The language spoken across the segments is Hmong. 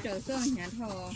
Tsaws xwb hnyav dhau.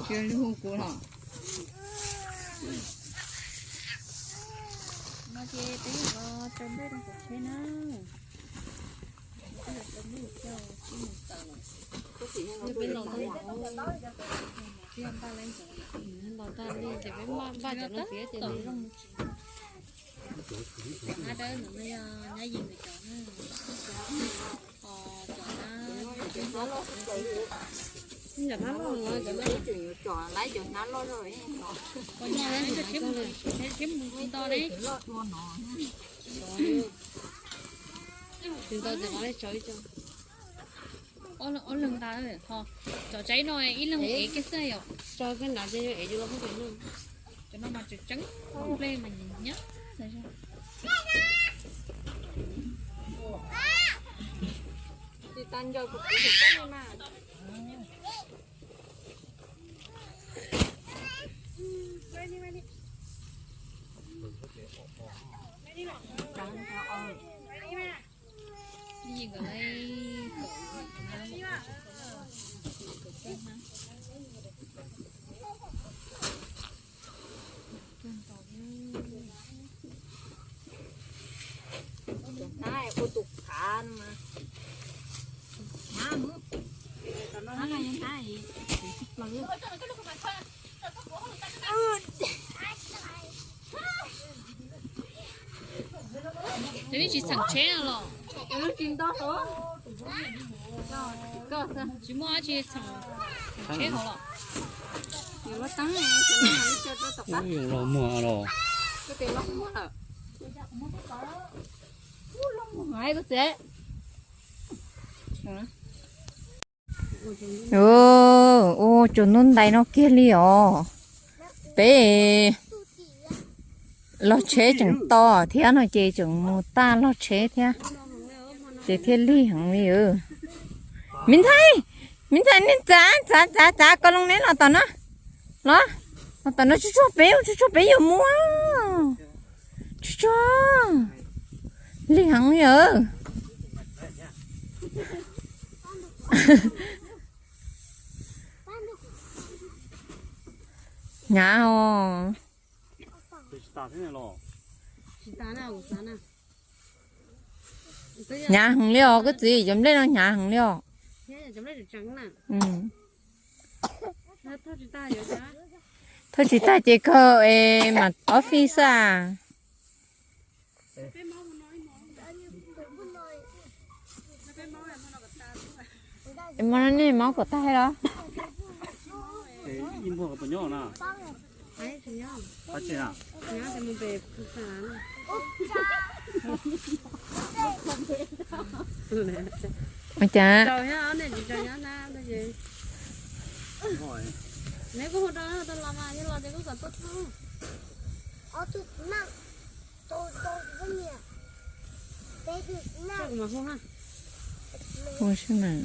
Tsis hu kuv los. No ces peb los tsaws nplej rau tom tsheb na. Peb los tau, los tag li ces peb npaj cov no txiav ces nws zoo. Cov hnav dawb no yog nyab Yim cov na. Cov hnav, cov hnav loj, cov hnav loj, cov hnav loj, cov hnav loj, cov hnav loj. Tsis ntau ces mam li tso ib co. Ob leeg nqa, ho cov tsaib no ib leeg ev kiag xwb yom. Tso kiag nrad ces yuav ev yuav los pub pem no. Cov no mas tseem tseeb, nplej mas nyiam nyiam. Tsis tas nco kuv kuv tus koj li mas. Hnab ua tus khav no mas. Hnab mus. Hnab no yog hnab es plaws. Ces neb tsis txheem tsheb no los? Tsis muaj dab tsi txheem tsheb hauv los? Los muag los. Ua tsaus ntuj ntais no kiag li os. Peb los tsheb tseem to thiab no ces tseem mus taj log tsheb thiab, ces thiaj lig heev li. Me ntxhais, me ntxhais, nej txav txav txav txav ko loo neb los tom no, los, los tom no tsuag tsuag peb, tsuag tsuag peb yuav mus. Tsuag tsuag, lig heev li os. Hnyav os. Hnyav heev li os koj txiv, cov nplej no hnyav heev li os. Thauj tsis tag ces kawg es mam office xwb as. Es muab nej mov kom tag los? Ua cas? Hu seb mas.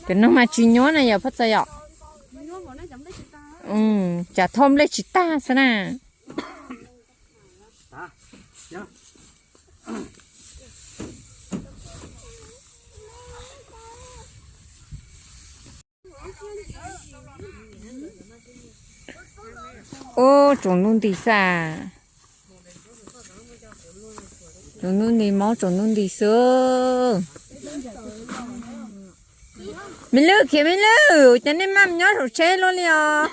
Cov no mas tsis nyuaj na yom Phaj Txos yom? Tsam thauj nplej tsis tag xwb na. Ub, tsaus ntuj nti xwb. Tsaus ntuj nti, mob tsaus ntuj nti xwb. Me Lwj, khiav Me Lwj, cas nej maj nyob saum tsheb luaj li os?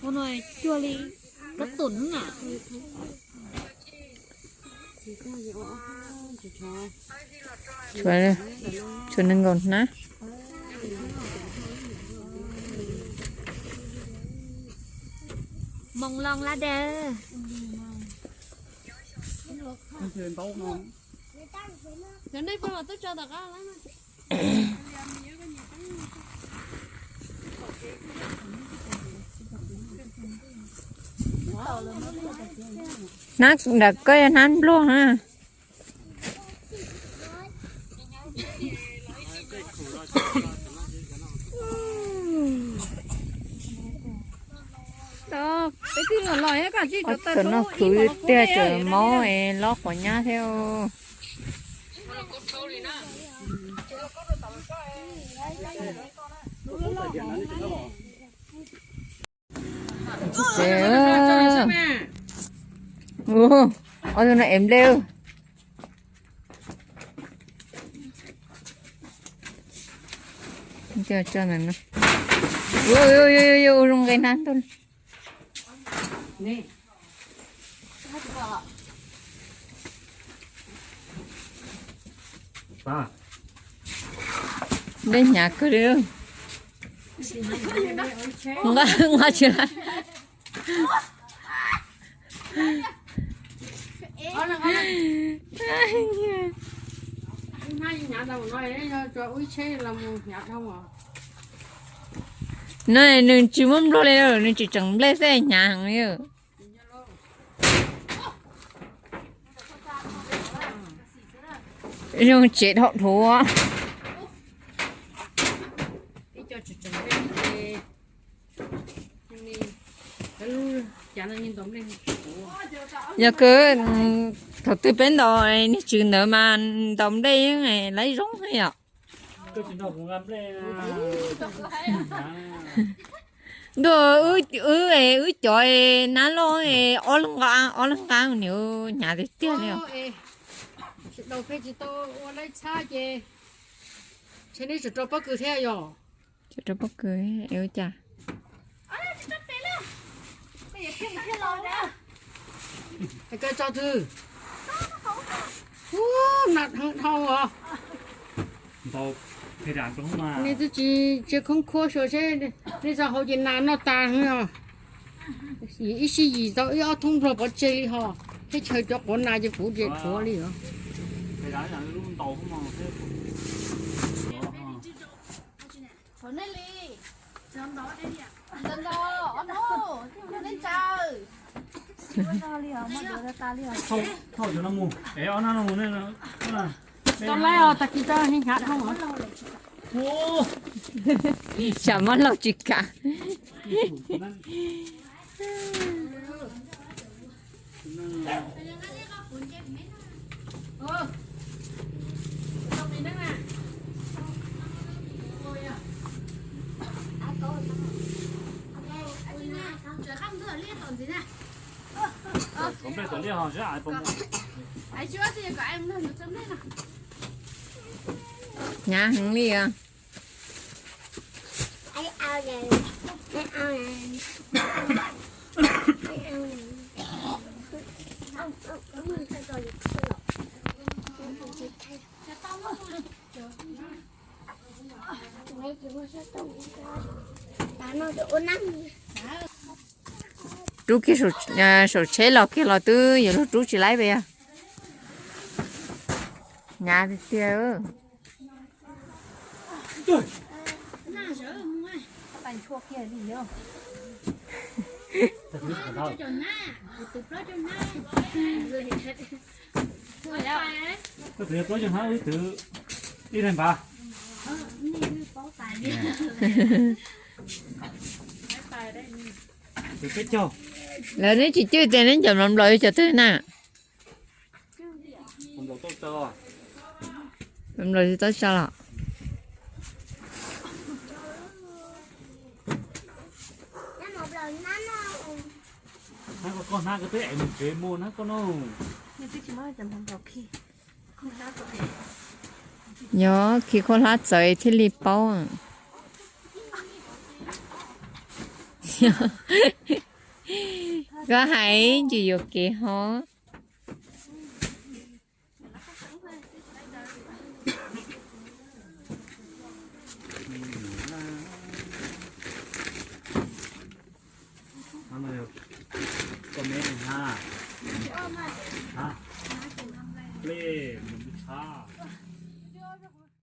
Ua no cuag li kab tum na. Tshuav nees nkaum hnab. Moo loo lab dawb. Cov nej peb mas twb tso tom qab lawm. Hnab nram koj yog hnab npluag na. Ob tug no khwv tiag, tseem mob es lob quav nyab thiab. Ob tug no ev nplej. Ua zoo nqe hnab ntuj. Dej hnyav kawg li. Nqa tsis lawm. No nws tsis muaj npluag li, nws tseem tseem nplej xwb hnyav heev li. Zoo tsev dhau dhuav. Yog kawg, thaum twg peb ntaus niag tswv ntawd mas ntaus nplej yeej laib zoo heev yom. Ntuj, wb cov nab loj ob leeg nqa, ob leeg nqa niam hnyav tiag tiag li os. Sawv daws peb tsis tau ua laib txhab ces ntshe neb tsum rau pob kws thiab yog. Tsum rau pob kws ua cas? Kawg tso twg? Ub, nas dhau dhau os. Nej twb tsis tsia khoob khuab suav seb nej txog hauv ces nas noj tas os. Ib sij yim tau ib ob thoob nplog pov tseg li hos, teb chaws cov quav nas ces puv ces rhuav li os. Tau laib os, tag kis tau hnyav dhau. Tsam mob laug tsis kam. Hnyav heev li os. Rub kiag saum tsheb los kiag los twb yuav luag rub tsis laib pes yog. Hnyav tiag tiag. Koj twv plaub caug hnab, wb twv ib leeg npav. Lawv neb tsis cwj tias neb cov mlom nplaum yog cov twg na? Mlom tsis tau tso los? Hnab ko koj hnab ko twb ev mus tsev muag hnab koj no. Yog khi khaub hlab txawv thiaj li paub. Koj hais ntsis yuam kev ho. Koj me ha. Ha. Plej, Hab.